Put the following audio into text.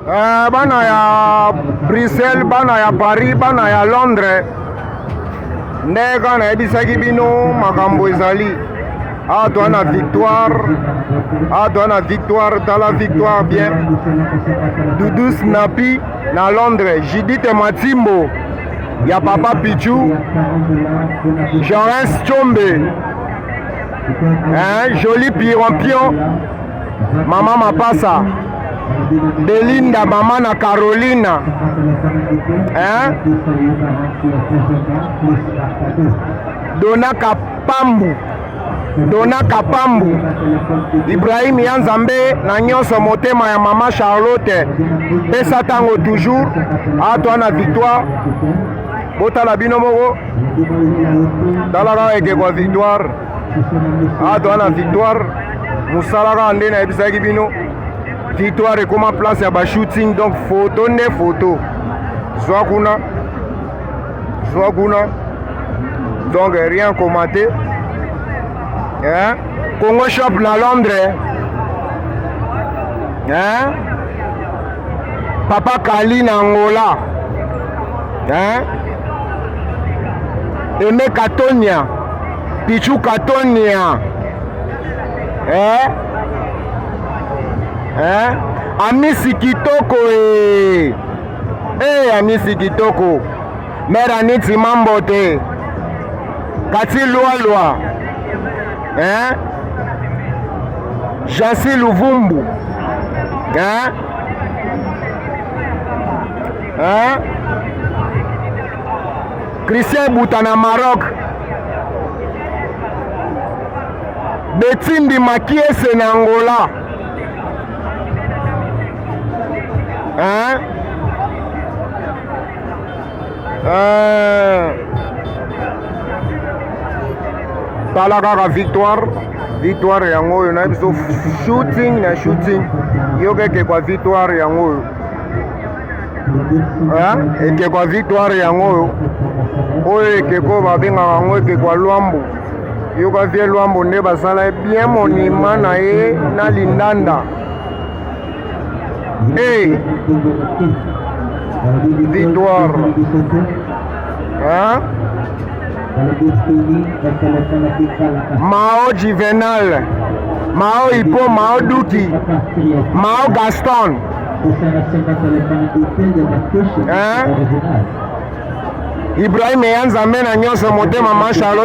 Eh, bana ya Bruxelles, bana ya Paris, bana ya Londres, nde kaka nayebisaki bino makambo ezali awa. Toa na victoire awa, toa na victoire. Tala victoire bien. Dudu Snapi na Londres, Judith Matimbo ya papa Pichu, Jaurès Chombe, hein, Joli Pirampion, Mama Mapasa, Belinda, mama na Carolina, hein? Dona Kapambu, Dona Kapambu, Ibrahim ya Nzambe na nyonso, motema ya mama Charlotte, pesa ntango toujours atwa na victoire. Botala bino moko, tala kaka ekeko ya victoire atwa na victoire. Mosala kaka nde nayebisaki bino, victoire ekoma place ya bashooting, donc photo nde photo, zwa kuna, zwa kuna, donc rien commenter, hein? Congo Shop na Londres, hein? Papa Kali na Angola, hein? Aimé Katonia, Pichu Katonia, hein? Hein? Amisi Kitoko e. Eh, Amisi Kitoko. Mère Aniti Mambote. Kati Lualua. Hein? Jansi Luvumbu. Hein? Hein? Christian Bouta na Maroc. Betindi Makiese na Angola. Hein? Tala kaka victoire, victoire yango oyo na biso, shooting na shooting. Yoka ekekwa victoire yango oyo, ekekwa victoire yango oyo, oyo ekeko babengaka yango ekekwa Lwambo. Yoka vie Lwambo nde basala ye bien monima na ye na lindanda. Hey. Victoire, hein? Mao Juvenal, Mao Ipo, Mao Duki, Mao Gaston, hein? Ibrahim eya Nzambe na nyonso, motema ma Charlotte.